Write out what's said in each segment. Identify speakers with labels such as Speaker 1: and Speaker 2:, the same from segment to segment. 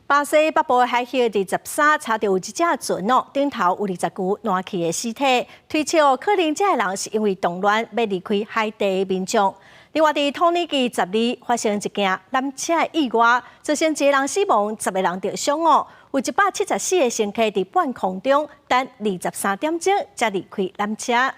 Speaker 1: 巴西北部海域佇13查著有一隻船哦，頂頭有20具爛去的屍體，推測可能這个人是因為動亂欲離開海地的民眾。另外，佇土耳其12發生一件纜車的意外，造成一个人死亡，10個人著傷哦。有174個乘客佇半空中等23點鐘才離開纜車。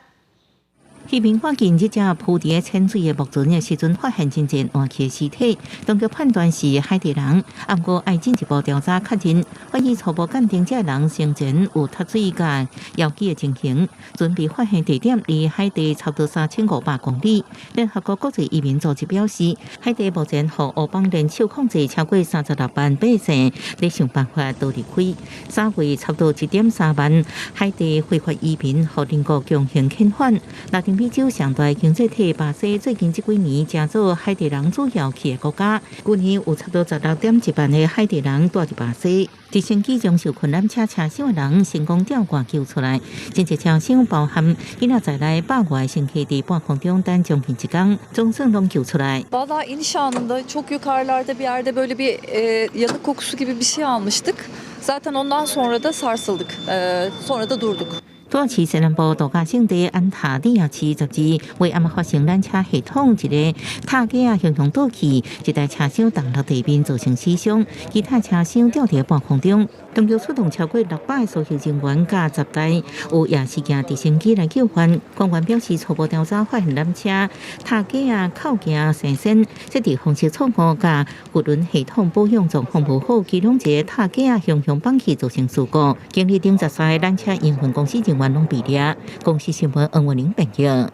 Speaker 2: 漁民發現這隻浮佇淺水的木船的時陣，發現真濟爛去的屍體，當局判斷是海地人，毋過愛進一步調查確認。法醫初步鑑定，這个人生前有脫水佮枵飢的情形。船被發現地點離海地差不多3500公里。聯合國國際移民組織表示，海地目前予烏幫聯手控制超過36萬百姓，咧想辦法逃離開。3月差不多1.3萬海地非法移民予鄰國強行遣返。拉丁美洲上大經濟體巴西最近這幾年成做海地人主要去的國家，去年有差不多16.1萬个海地人蹛佇巴西。直升機將受困纜車車廂的人成功吊掛救出來，這隻車廂包含囡仔在內百外乘客佇半空中等將近一工，總算攏救出來。
Speaker 3: Vallahi iniş anında çok yukarılarda bir yerde böyle bir yanık kokusu gibi bir şey almıştık. Zaten ondan sonra da sarsıldık. Sonra da durduk.
Speaker 2: 土耳其西南部度假勝地安塔利亞市12下暗發生纜車系統一個塔架仔向向倒去，一台車廂重落地面造成死傷，其他車廂吊佇半空中。當局出動超過600個搜救人員佮10台有夜視鏡直升機來救援。官員表示，初步調查發現纜車塔架仔扣件生鉎，設置方式錯誤佮貨輪系統保養狀況無好，其中一個塔架仔向向放去造成事故。經歷頂13個纜車營運公司人員攏被掠。公視新聞黃文玲編譯。